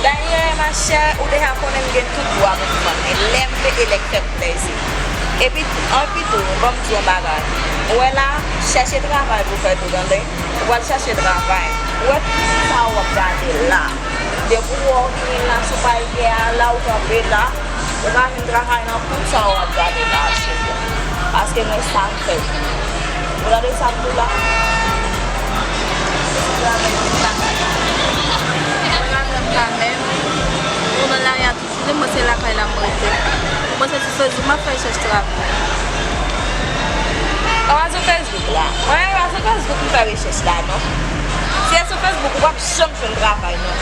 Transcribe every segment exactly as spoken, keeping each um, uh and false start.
Dayè, machè, ou deja konnen m gen tout dwa pou m vann, men lè m vle e lè k fè m plezi. Epi, anpi tou, ban m di w yon bagay. Ou wè la, chèche travay pou fè tou, tande? Ou pral chèche travay. Ou wè tout sa w ap gade la. Depi w wè w vini la sou Payè a, la ou kanpe la, ou ka jwenn travay nan tout sa w ap gade la, cheri. Paske mwen sa m fè. Ou tande sa m di w la? Mwen pa menm, mwen nan lari a toujou, mwen se lakay la m rete. Mwen se sou Facebook m ap fè rechèch travay. Ou pa sou Facebook la? Mwen pa sou Facebook m fè rechèch la, non. Si e sou Facebook, ou p ap janm jwenn travay, non.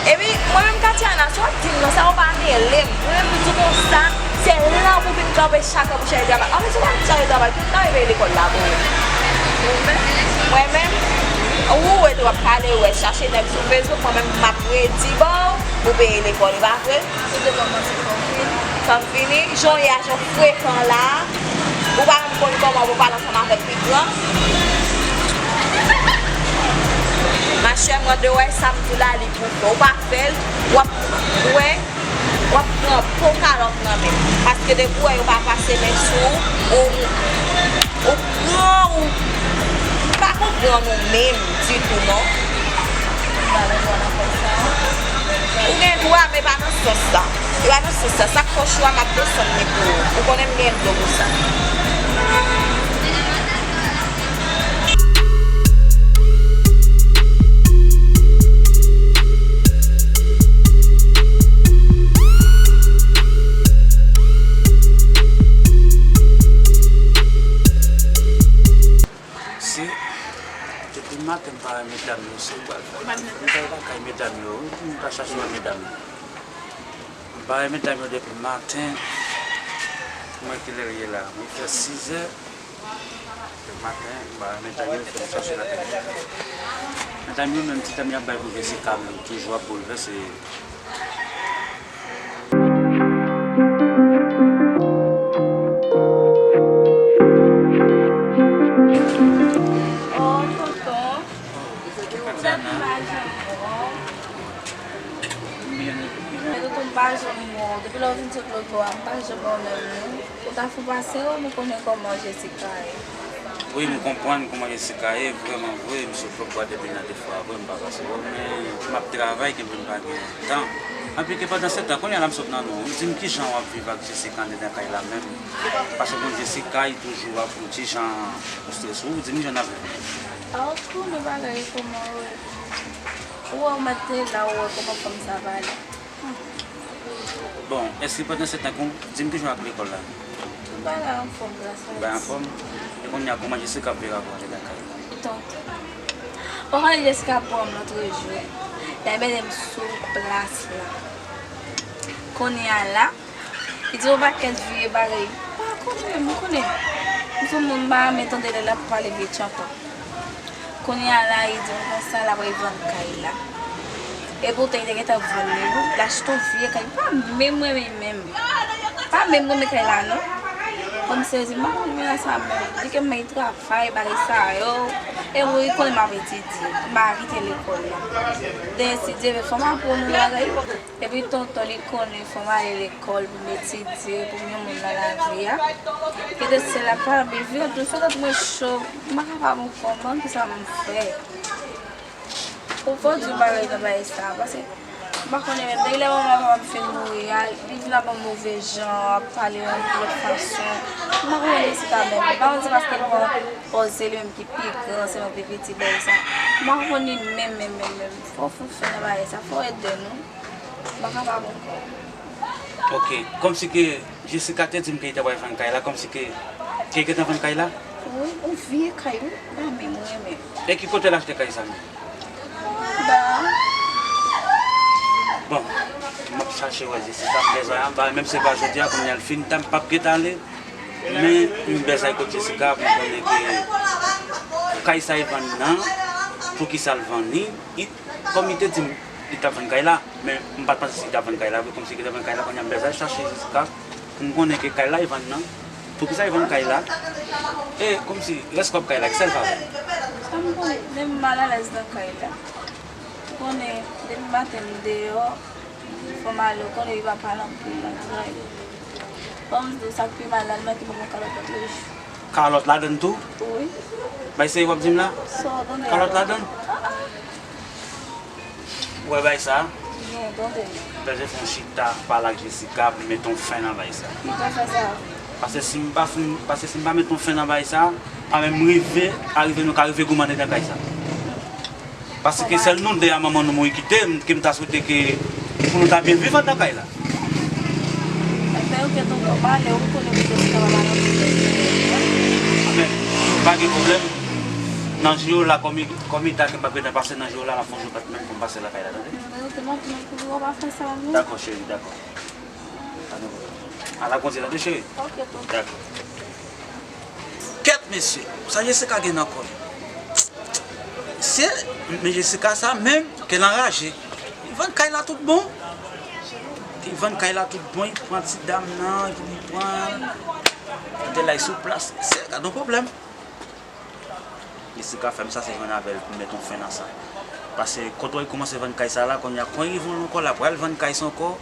Epi, mwen menm, Katiana, si w ap di m non, sa ou pa rele m. Mwen menm, m di w konsa, se la pou vin kanpe chak lè pou chèche travay. Anfen, si w pa vin chèche travay, tout travay peye lekòl la pou ou. Mwen menm, ou wè tou w ap pale, ou wè chache nèg sou Facebook, mwen menm, m ap redi ba w pou peye lekòl, e pa vre? Fò m vini, jan w ye a, jan w frekan la. Ou pa menm konn kòman pou w pale ansanm avèk pi gran. Machè, mwen de wè sa m di w la, li pou fè. Ou pa fè l, w ap wè, w ap pran po kalòt nan men. Paske depi w wè yo pa pase men sou ou, ou, ou pran, ou pa konprann ou menm ditou, non. Ou gen dwa, men pa nan sans sa. E pa nan sans sa. Sa k fè w chwa m ap desann li pou ou. Ou konnen m gen dlo pou sa. Si, depi maten m pa wè medam yo, se ou pral fè. M pral lakay medam yo, wi, m pa chache wè medam yo. M pa wè medam yo depi maten. Mwen kilè l ye la? Mwen fè sizè. Depi maten, m pa wè medam yo, fè m chache lakay medam yo. Medam yo, menm ti tan y ap bay pou Jessica, m toujou ap boulvèse. Oh, tonton. Katiana. Ou pa janm bon. Men tonton, m pa janm bon. Depi lè w vin sot loto a, m pa janm bon menm non. Ou ta fou pase w, nou konnen kòman Jessica ye. Wi, m konprann kòman Jessica ye, vrèman vre, m sot loto a depi nan de fwa vre, m pa pase wè w, men m ap travay, genlè m pa gen tan. Anpi ke pandan se tan, kounye a la m sot nan nou, ou di m kijan w ap viv ak Jessica anndan kay la menm? Paske bon, Jessica, li toujou ap yon ti jan strese, ou di m kijan n ap viv? Ah, ou konnen bagay yo kòman yo ye. Ou wè, ou mèt te la, ou wè kòman fanm sa pale. Bon, èske pandan se tan, kon, di m kijan w ap lekòl la? Tout bagay anfòm, gras a Dye. Bagay anfòm? E kounye a, kòman Jessica ap viv avè w anndan kay la? Tonton. Ou konnen Jessica pran m lòtrejou. L al mennen m sou plas la. Kounye a la, li di yon pakèt vye bagay. M pa konnen, m konnen. M se yon moun m pa renmen tande lè l ap pale vye tchanpan. Kounye a la, li di m konsa, l ap revann kay la. E poutan, li te gentan vann li, wi. L achte yon vye kay. Li pa menm renmen menm. Pa menm renmen kay la, non. Bon, m sezi, m pa konn renmen sa menm. Di ke m travay, bagay sa yo. E wi, li konnen m ap etidye. M pa kite lekòl la. Dèyè, si Dye vle, fò m aprann yon bagay. Epi tonton, li konnen fò m ale lekòl pou m etidye, pou m yon moun nan lavi a. Kite syèl la pa byen, vye tou, sou tèt mwen cho, m pa kapab ankò, m pa konn kisa m fè. Ou fò di yon bagay nan bagay sa, paske M pa konnen menm, depi lè manman papa m fin mouri a, li vin ap ban m move jan, ap pale yon lòt fason. M pa konprann Jessica menm. M pa konn se paske l pran pòz se li menm ki pi gran, se li menm ki pi piti bagay sa. M pa konprann li menm, menm, menm, menm. Fò w fout fè nan bagay sa, fò w ede nou. M pa kapab ankò. Ok, kòmsi ke Jessica te di m ke li ta pral vann kay la, kòmsi ke, ke li gentan vann kay la? Wi, yon vye kay, wi. Dam, mwen renmen. E ki kote l achte kay sa menm? Anba. Bon, m ap chache wè Jessica, m bezwen anba, menm se pa jodi a, kounye a l fin, ta m p ap gentan ale. Men, m bezwen kot Jessica pou m konnen ke kay sa e vann nan, poukisa l vann li. Kòm li te di m li t ap vann kay la, men m pa t panse si li t ap vann kay la vre, kòmsi li te vann kay la, kounye a m bezwen chache Jessica pou m konnen ke kay la li vann nan, poukisa li vann kay la, e kòmsi rès kòb kay la, kisa l va fè? Sa m konnen, men m malalèz nan kay la. Ou konnen, depi maten m deyò, fò m ale, ou konnen li pa pale anpil nan travay. Bon, m di w sa k pi mal la, l manke ban mwen kalòt lòt jou. Kalòt ladann tou? Wi. Bay serye w ap di m la? Kalòt ladann? Ou wè bay sa? Non, tande. Bezwen fè yon chita, pale ak Jessica pou mete yon fen nan bay sa. Ki jan fè sa? Paske si m pa fin, paske si m pa mete yon fen nan bay sa, pa menm rive, arive nou ka rive goumen anndan kay sa. Paske sèl nou de a manman nou mouri kite m, ke m ta swete ke pou nou ta byen viv anndan kay la. Ebyen, ok, tonton, m ale, ou konnen pou Jessica pa pale anpil. Ebyen, pa gen pwoblèm. Nan jou la, kòm i, kòm i ta ke m p ap gentan pase nan jou la, m ap fè yon jou bat menm pou m pase lakay la, tande? Ebyen, ok, m ap di pou ou pa fè sa, non. Dakò, cheri, dakò. Pa gen pwoblèm. Ala kondi, tande, cheri? Ok, tonton. Dakò. Kèt, mesye, sa Jessica gen nan kò l? Mesye, men Jessica sa menm, ke l anraje. Li vann kay la tout bon. Li vann kay la tout bon, li pran ti dam nan, epi li pran, li te lay sou plas. Se, gad yon pwoblèm. Jessica fè m sa, se jwenn avè l pou m mete yon fen nan sa. Paske kote w kòmanse vann kay sa la, kounye a, kon rive yon lè ankò, l ap pral vann kay sa ankò.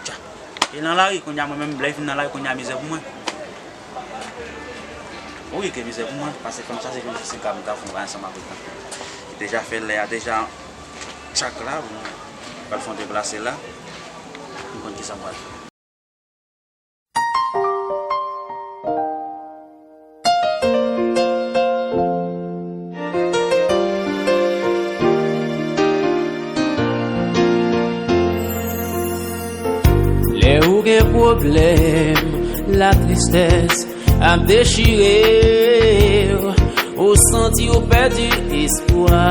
Tcha. E nan lari, kounye a, mwen menm, lè l vin nan lari, kounye a, mizè pou mwen. Wi, ke mizè pou mwen, paske fanm sa se jwenn Jessica m ka fè yon bagay ansanm avèk mwen. Li deja fè lè a, deja tchak la, bon, pral fè yon deplase la, m konn kisa m pral fè. Lè ou gen pwoblèm, latristès ap dechire w, ou santi w pèdi espwa.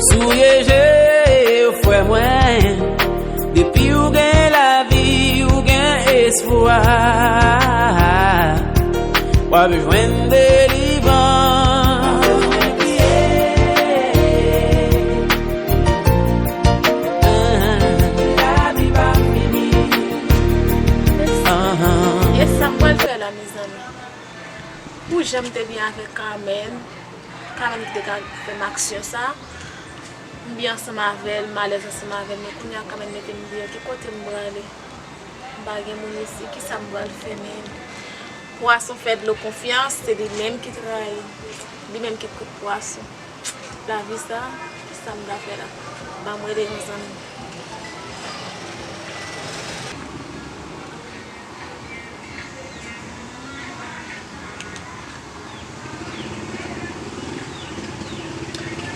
Souye je w, frè mwen, depi w gen lavi, w gen espwa. W ap jwenn delivrans. Lavi pa fini. E sa m pral fè la, mezanmi? Pou jan m te byen avèk Carmen, Carmen ki te ka fè m aksyon sa, m byen ansanm avè l, m alèz ansanm avè l, men kounye a Carmen mete m deyò, ki kote m prale? M pa gen moun isi, kisa m pral fè menm? Pwason fè dlo konfyans, se li menm ki trayi, li menm ki kout pwason. Lavi sa, kisa m ta fè la? Ban m rele yon zanmi m.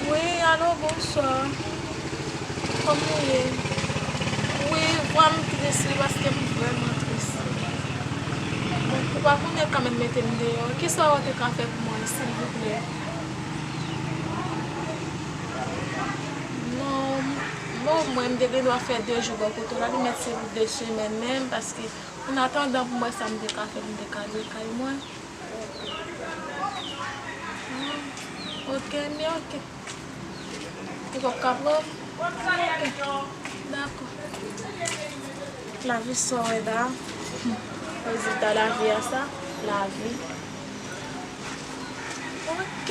Wi, alo, bonswa. Kòman w ye? Wi, vwa m tris, wi, paske m vrèman tris. Bon, ou pa konnen Carmen mete m deyò. Kisa w te ka fè pou mwen, silvouplè? Non, bon, mwen, m te gen dwa fè de jou bò kote w la, li mèt se pou de semèn menm, paske an atandan pou m wè sa m te ka fè, m te ka ale kay mwen. Ah, ok, men ok. Ou p ap ka pran m? Ok, dakò. Lavi sa w wè la. Hmm. Rezilta lavi a sa. Lavi. Ok.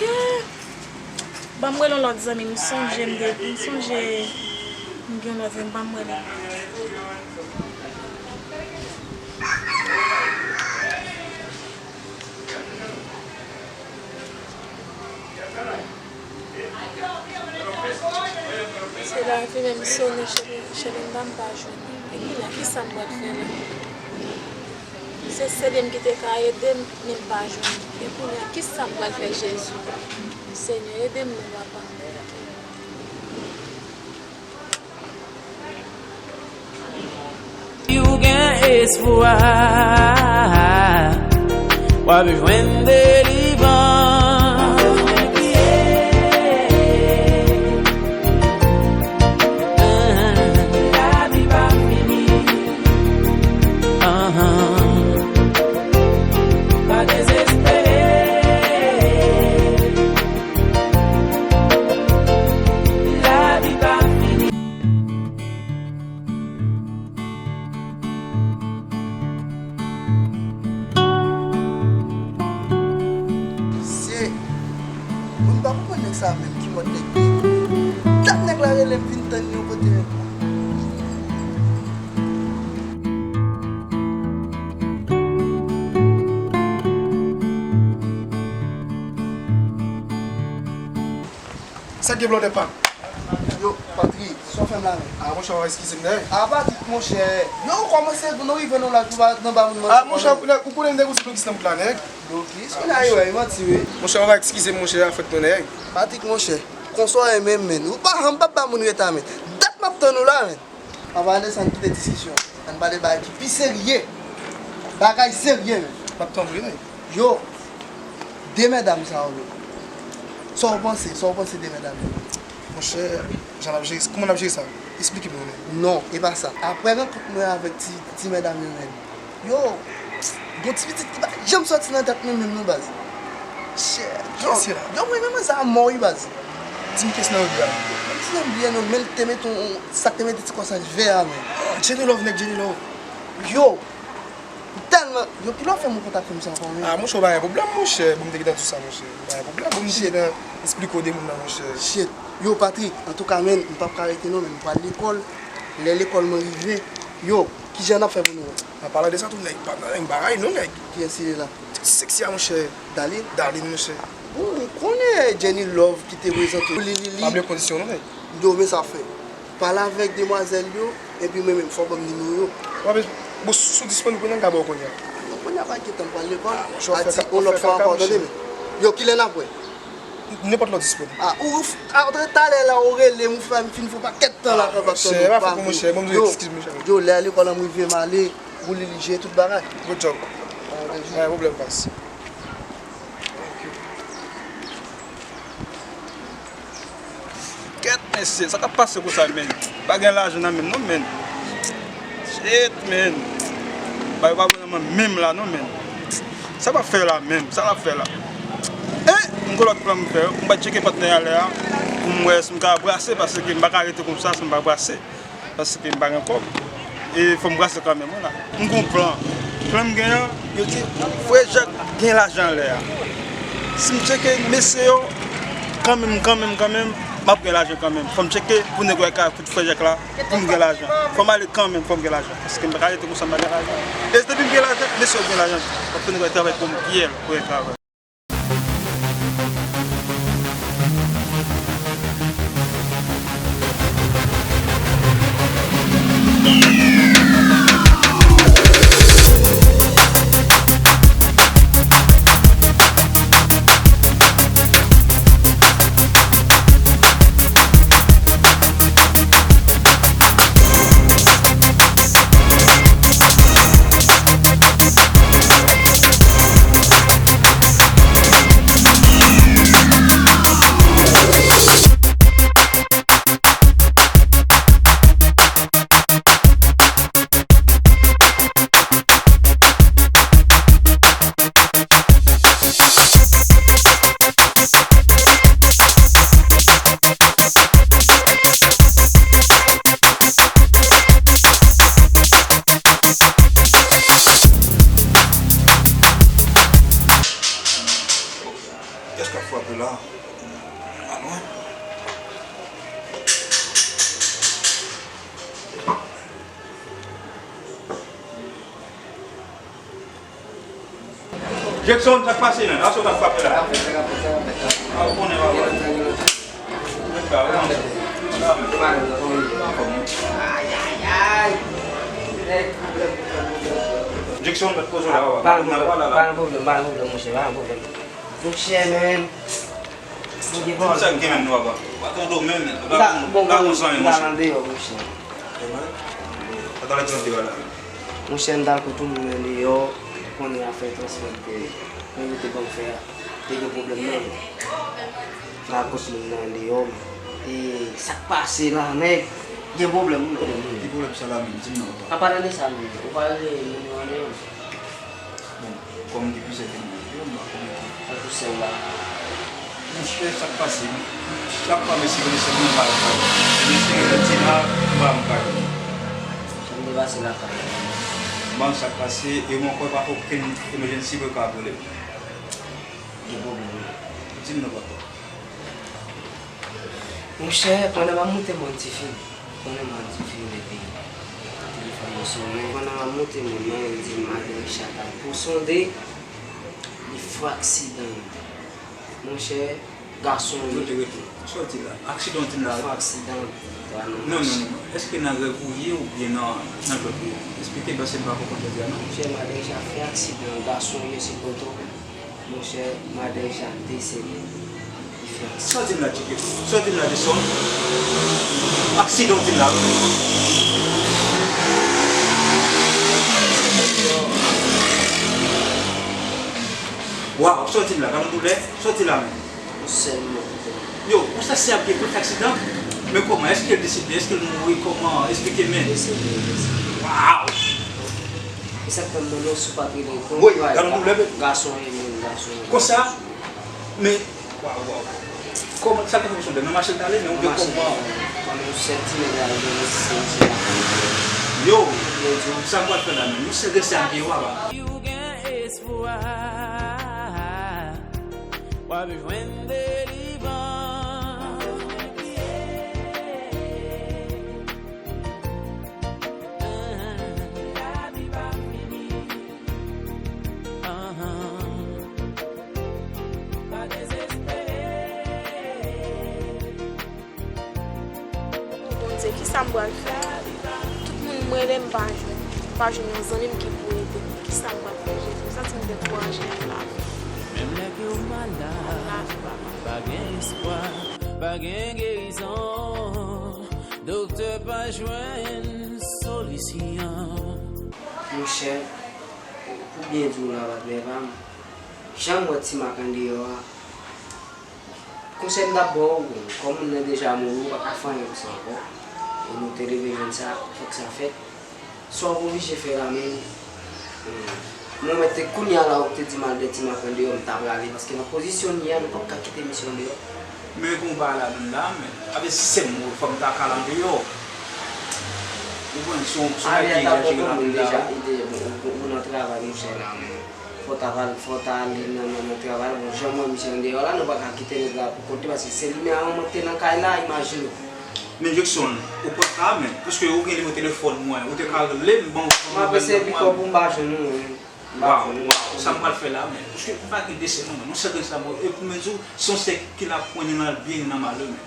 Ban m rele yon lòt zanmi m, m sonje m de, m sonje m gen yon lòt zanmi, ban m rele. Lavi menm sonnen, cheri, cheri, m pa, m pa jwenn li. E kounye a, kisa m pral fè la? Se sede m ki te ka ede m, men m pa jwenn li. E kounye a, kisa m pral fè, Jezi? Senyè, ede m non, papa. Ou gen espwa, w ap jwenn delivrans. Lavi pa fini. Pa dezespere. Lavi pa fini. Se, mwen pa konprann nèg sa menm, ki mòd nèg li ye. Dat nèg la rele m vin tann li yon kote menm. Sa k gen blòdè pa? Yo, Patrik, sa w fè m la menm? A, monchè, w a eskize m dèyè. A, Patrik, monchè. Yo, ou kòmanse, nou rive nan laj, ou pa nan ba moun manti. A, monchè, ou konnen m te gon ti blokis nan wout la, nèg. Blokis? Kounye a, yo, e manti, wi. Monchè, w a eskize m, monchè, a fèt non, nèg. Patrik, monchè, konsa w renmen m, menn. Ou pa janm p ap ba moun reta, menn. Dat m ap tann ou la, menn. Ann pale de sa, ann kite diskisyon. Ann pale bagay ki pi serye. Bagay serye, menn. M ap tann ou wi, nèg. Yo, de medam sa yo menm. Sa w panse? Sa w panse de medam yo? Monchè, jan n ap jere, kòman n ap jere sa? Esplike m non, menn. Non, e pa sa. Apre rankont mwen avèk ti, ti medam yo menm. Yo, gon ti pitit ki pa janm sòti nan tèt mwen menm non, baz. Shit. Yo, yo, mwen menm sa mò wi, baz. Di m kiyès nan yo de a. Mwen di m byen non, men l te mete yon, sa k te mete ti kòsaj vè a, men. Jenny Love, nèg Jenny Love. Yo, m tèlman, yo, kilè w fè m kontakte m sa ankò, men? A, monchè, w pa gen pwoblèm, monchè. Bon, m te gentan di w sa, monchè. W pa gen pwoblèm. Bon, m te gentan esplike w de moun nan, monchè. Shit. Yo, Patrik, antouka, men, m p ap ka rete non, men m pral lekòl. Lè lekòl mwen rive, yo, kijan n ap fè pou nou wè? An palan de sa tou, nèg, pa nan bagay non, nèg. Kiyès li ye la? Ti seksi a, monchè. Darline? Darline, monchè. Bon, ou konnen Jenny Love ki te prezante w. Li, li, li. Pa bliye kondisyon non, nèg. Yo, men sa fè. Pale avèk demwazèl yo, epi mwen menm, fò w ban m nimewo yo. Bon, si w disponib kounye a, m ka ba w kounye a. Non, kounye a pa gen tan, m pral lekòl. A, monchè, w fè kaka, w fè kaka, monchè. Ati, yon lòt fwa ankò, tande, men. Yo, kilè n ap wè? Nenpòt lè w disponib. A, ou, ou f-, a, antre talè la, ou rele m, ou fè m fin fè yon pakèt tan la, papa, monchè, pa fè pou mwen, monchè, bon, m di w eskiz, monchè. Yo, lè lekòl an m rive, m ale, ou li, li jere tout bagay. Good job. Pa gen pwoblèm, baz. Kèt, mesye, sa k ap pase konsa, menn? Pa gen lajan nan menm non, menn. Shit, menn. Bagay pa bon nan menm la non, menn. Sa m ap fè la menm? Sa l ap fè la? E, m gon lòt plan m fè. M pral tcheke patnè a lè a pou m wè si m ka brase, paske m pa ka rete konsa si m pa brase. Paske m pa gen kòb. E fò m brase kanmenm, wi la. M gon plan. Plan m gen an, yo di, Frè Jak gen lajan anlè a. Si m tcheke mesye yo, kanmenm, kanmenm, kanmenm, m ap gen lajan kanmenm. Fò m tcheke pou nèg yo ka fout Frè Jak la, pou m gen lajan. Fò m ale kanmenm, fò m gen lajan. Paske m pa ka rete konsa, m pa gen lajan. E depi m gen lajan, mesye yo gen lajan. M ap fè nèg yo travay pou m, pyèl, pou yo travay. Kiyès k ap frape la? Pa lwen. Jackson, sa k pase, menn? Aso t ap frape la. A, ou konnen, papa. Jackson, mèt koze la, papa. Pa gen pwoblèm, pa gen pwoblèm, pa gen pwoblèm, monchè, pa gen pwoblèm. Monchè, men, Bondye bon. Sa k gen menm, papa? Pa tande w menm. Pa bon, pa bon, zanmi, monchè. Landeyò, monchè. Atò, lè tande w la. Monchè, m t al kot yon moun andeyò, konnen afè transfè m te, mwen yo te ban m fè a. Te gen pwoblèm nan. Nan kot moun nan andeyò. E sa k pase la, nèg? Gen pwoblèm, wi. Ki pwoblèm sa la menm? Di m non, papa. Apa nan de sa menm? Ou pa rele moun yo andeyò? Bon, kòm gen plizyè temwen yo, m pa konnen ki. Tankou sèl la. Monchè, sa k pase? Chak fwa mesye vini sèl mwen, m pa al kay. Mesye rele Tina, m pa al kay. Sa m te pase lakay. Bon, sa k pase, e mwen kwè pa fè okenn emergency pou yo ka rele m. Gen pwoblèm, wi. Di m non, papa. Monchè, pandan m ap moute mòn Tifi, pandan m ap Tifi, epi telefòn mwen sonnen. Pandan m ap moute mòn nan, yo di m madan Richard t ap pou sonde, li fè aksidan. Monchè, gason yo. Rete, rete. Sa w di la? Aksidan w di la? Li fè aksidan. Non, non, non, non. Èske nan rèv ou ye oubyen nan, nan jwèt ou ye? Esplike m paske m pa konprann sa w di a, non. Monchè, madan Richard fè aksidan, gason yo se poto. Monchè, madan Richard desede. Li fè aksidan. Sa w di m la, Tcheke? Sa w di m la, Jackson? Aksidan w di m la, wi. Waw, sa w di m la? Gade yon doulè. Sa w di la menm? Yon sèl mò. Yo, yon sèl se ap gen pou l fè aksidan? Men kòman? Èske l desede? Èske l mouri? Kòman? Esplike m. Desede, desede. Waw! E sa k fè m mande w si w pa t rele. Woy, gade yon doulè, men. Gason e moun, gason e moun. Konsa? Men, waw, waw. Kòman, sa k fè w sonde? Nan mache l t ale, men oubyen kòman? Nan mache l t ale. Kòm yon sèl ti nèg la, yo gen se misye la. Yo, sa m pral fè la menm? Yon sèl gen se ap gen w aba. Ou gen espwa, w ap jwenn delivrans. Lavi pa fini. Anhan. Pa dezespere. Bondye, kisa m pral fè? Tout moun m rele, m pa jwenn. M pa jwenn yon zanmi m ki pou ede m. Kisa m pral fè, Jezi? M santi m dekouraje nan lavi. Menm lè ke w malad, pa gen espwa, pa gen gerizon. Doktè pa jwenn solisyon. Monchè, pou byen di w la, patnè pa m, jan m wè Ti Mak andeyò a, konsèy m t ap ba w, kòm moun nan deja mouri, ou pa ka fè anyen pou sa ankò. E nou te leve jwenn sa, fòk sa fèt. Sa w oblije fè la menm, hmm, mwen mèt te kounye a la ou te di m al dèyè Ti Mak andeyò, m ta prale, paske nan pozisyon n ye a, nou p ap ka kite misye andeyò. Men gon bagay ladann la, men avè sistèm ou, fò m ta ka al andeyò. Ou konprann, se yon, se yon bagay ki egzajere ladann la. Ariel t ap bon pou moun deja, li te bon, bon, bon nan travay, monchè, la, men. Fò w ta pral, fò w ta ale nan, nan, nan travay la. Bon, jan m wè misye andeyò la, nou pa ka kite nèg la pou kont li, paske se li menm avè mwen ki te nan kay la, imajine w. Men Jackson, ou pran sa, men, piske ou gen nimewo telefòn mwen, ou te ka rele m, ban m nimewo telefòn mwen. M ap eseye pi fò pou m pa jwenn ou, men. M pa jwenn ou. Waw, waw, sa m pral fè la, men, piske m pa gen de sèl mwen, non, sèl gen sa mwen, e pou mwen di w, se yon sèl ki la pou mwen, ni nan byen, ni nan malè, men.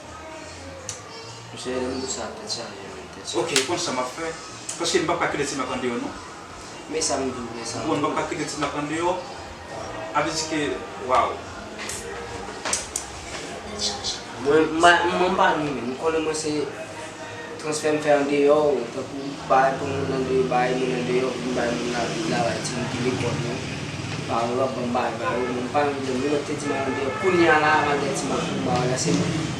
Monchè, lè m di w sa, tèt chaje, men, tèt chaje. Ok, konn sa m ap fè, paske m p ap ka kite Ti Mak andeyò, non. Men sa m di w, men sa m di w. Bon, m p ap ka kite Ti Mak andeyò. A vle di ke, waw. Mwen, m pa, mwen, m pa nou menm. M konnen mwen se transfè m fè andeyò, tankou bay pou moun andeyò, bay moun andeyò, vin bay moun la, vin la, bay timoun ki lekòl yo. Paran yo ap ban m bagay, ba yo, men m pa menm, moun ap te di m al andeyò. Kounye a la, malgre Ti Mak pou m ba yo la, se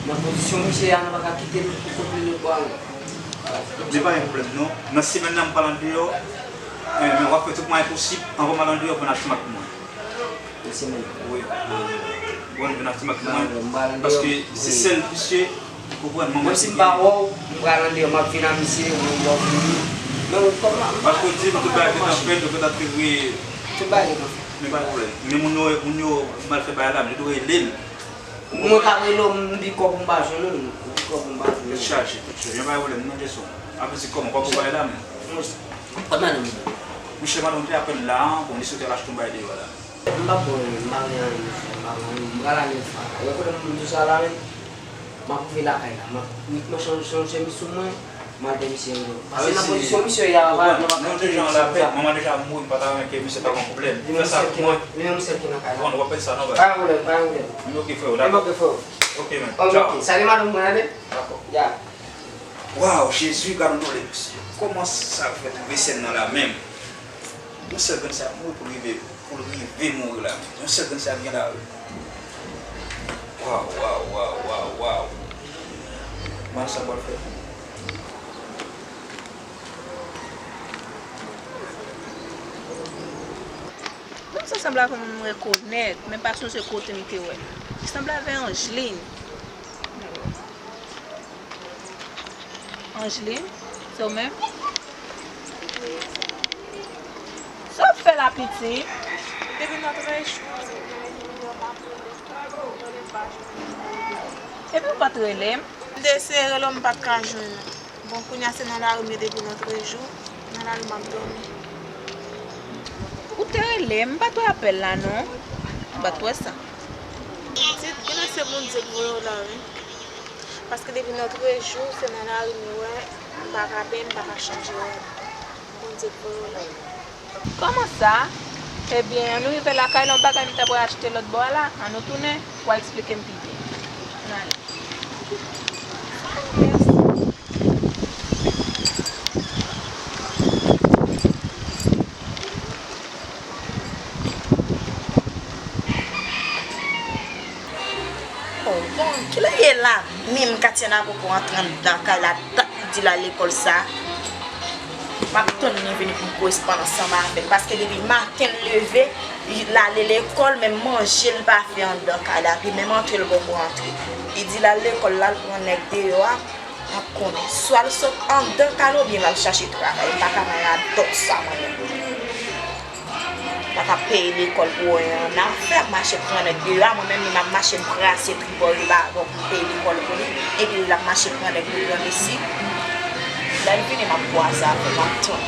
nan pozisyon misye a, nou pa ka kite l pou kont li lòt bò a, non. Men pa gen pwoblèm non. Nan semèn nan m pral andeyò. Men, men w ap fè tout mwayen posib anvan m al andeyò pou w vin ak Ti Mak pou mwen. Nan semèn nan? Wi. Pou w vin ak Ti Mak pou mwen. Paske se sèl misye ki konprann mwen. Menm si m pa wè w, m pral andeyò, m ap vin ak misye, mwen m ba w vini. Men w kòman? Paske w di m tout bagay gentan fèt, yo gentan te vre. Tout bagay gentan fèt. Men pa gen pwoblèm. Men moun yo, moun yo mal fè bagay la, men yo dwe rele m. Mwen ka rele w, m di kòb m pa jwenn ou, m di kòb m pa jwenn ou. Tèt chaje, tèt chaje. Yon bagay pwoblèm, non, Jason. Apre se kòman, kòb ou bay la, men. Mwen, kòb nan men mwen. Monchè, madanm te apèn la, bon, li sot al achte yon bagay deyò la. M pa bon, m pa gen anyen, monchè, m pa gen anyen. M pral ale fwa. Ou wè kote m di w sa la, men? M ap rive lakay la, m ap, m ap chanje, chanje chemiz sou mwen, m al bay misye yon lòt. Pase nan pozisyon misye ye a, nou deja an lapè, manman deja mouri, m pa ta renmen ke misye ta gen pwoblèm. Fè sa pou mwen. Li menm sèl ki nan kay la. Bon, w ap pèdi sa non, baz. Pa gen pwoblèm, pa gen pwoblèm. M oke, freo, dakò. M oke, freo. Ok, man. Tchao. Sali madanm mwen, tande? Dakò. Ya. Waw, Jezi, gad yon tòlè, mesye. Kòman sa fè twouve sèn nan la menm? Yon sèl grenn sa mouri pou l rive, pou l rive mouri la. Yon sèl grenn sa gen la. Waw, waw, waw, waw, waw. Mal sa pral fè. Menm sa sanble avè yon moun m rekonèt, men m pa sonje kote m te wè. Li sanble avè Angeline. Angeline, se ou menm? Sa w ap fè la, pitit? Depi nan trèz jou, se mwen ki vin yo m ap rele, rele m pa jwenn. Epi w pa t rele m? M te eseye rele w, m pa t ka jwenn ou. Bon, kounye a se nan lari m ye depi nan trèz jou. Nan lari m ap dòmi. Ou te rele m, m pa t wè apèl la non. M pa t wè sa. Pitit, genlè se Bondye k voye w la, wi. Paske depi nan trèz jou, se nan lari m yo wè, m pa ka benyen, m pa ka chanje rad. Bondye k voye w la. Kòman sa? Ebyen, ann nou rive lakay la, yon bagay m ta pral achte lòt bò a la, ann nou tounen, w a eksplike m pi byen. Ann ale. Mèsi. Oh, bon, kilè ye la? Menm Katiana poko antre anndan kay la, dat li di l al lekòl sa. M ap tann li vini pou m koresponn ansanm avè l, paske depi maten l leve, l ale lekòl, menm manje l pa fè anndan kay la, epi menm antre l poko antre. Li di l al lekòl la, l pran nèg deyò a. M ap konnen. Swa l sot anndan kay la oubyen l al chache travay. M pa ka nan radòt sa mwen menm. M pa ka peye lekòl pou anyen an afè, m mache pran nèg deyò a, mwen menm li m ap mache brase tripòl li ba avè w pou m peye lekòl pou li, epi l ap mache pran nèg pou l pran mesi. Lè l vini, m ap kwaze avè l, m ap tann.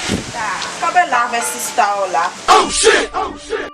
Sista. Kanpe la avè sista w la. Oh shit!